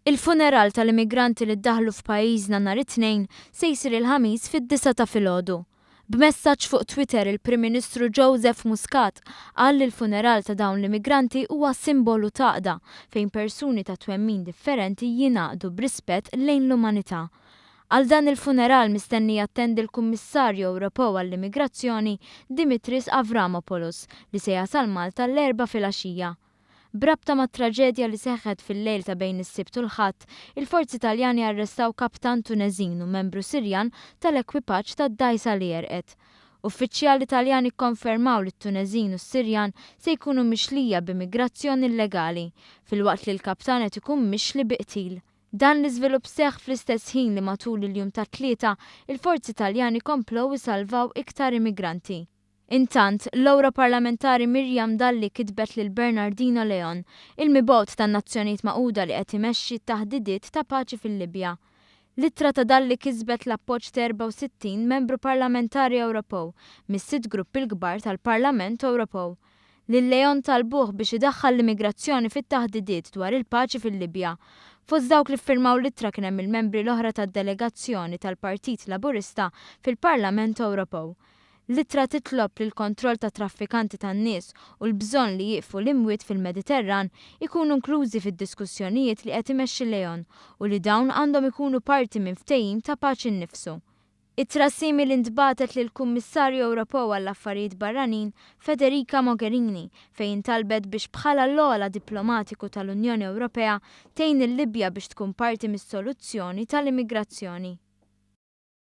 Il-funeral tal-immigranti li ddaħlu f'pajjiżna nhar it-Tnejn se jsir il-Ħamis fid-disgħa ta' filgħodu. B'messaġġ fuq Twitter il-Prim Ministru Joseph Muscat qal li l-funeral ta' dawn l-immigranti huwa simbolu t'għaqda fejn persuni ta' twemmin differenti jingħaqdu b'rispett lejn l-umanità. Għal dan il-funeral mistenni jattendi l-Kummissarju Ewropew għall-Immigrazzjoni Dimitris Avramopoulos li se jasal Malta l-Erbgħa filgħaxija. B'rabta mat-traġedja li seħħet fil-lejl ta' bejn is-Sibt u l-Ħadd, il-forzi Taljani arrestaw kaptan Tuneżin u membru Sirjan tal-ekwipaġġ tad-dgħajsa li għerqet. Uffiċjali Taljani kkonfermaw li t-Tuneżin u s-Sirjan se jkunu mixlija b'immigrazzjoni illegali, filwaqt li l-kaptan qed ikun mixli bi qtil. Dan l-iżvilupp seħħ fl-istess ħin li matul il-jum tat-Tlieta, il-forzi Taljani komplew isalvaw iktar immigranti. Intant, l-Ewroparlamentari Miriam Dalli kitbet lil Bernardino Leon, il-mibgħut tan-Nazzjonijiet Magħquda li qed imexxi t-taħdidiet ta' paċi fil-Libja. L-ittra ta' Dalli kisbet l-appoġġ ta' 64 membru parlamentari Ewropew mis-sitt gruppi l-kbar tal-Parlament Ewropew. Lil Leon talbuh biex idaħħal l-immigrazzjoni fit-taħdidiet dwar il-paċi fil-Libja. Fost dawk li ffirmaw l-ittra kien hemm il-membri l-oħra tad-delegazzjoni tal-Partit Laburista fil-Parlament Ewropew. L-ittra titlob li l-kontroll tat-traffikanti tan-nies u l-bżonn li jieqfu l-imwiet fil-Mediterran ikunu inklużi fid-diskussjonijiet li qed imexxi Leon u li dawn għandhom ikunu parti minn ftehim ta' paċi nnifsu. Ittra simili ntbagħtet lill-Kummissarju Ewropew għall-Affarijiet Barranin Federica Mogherini fejn intalbet biex bħala l-ogħla diplomatiku tal-Unjoni Ewropea tgħin il-Libja biex tkun parti mis-soluzzjoni tal-immigrazzjoni.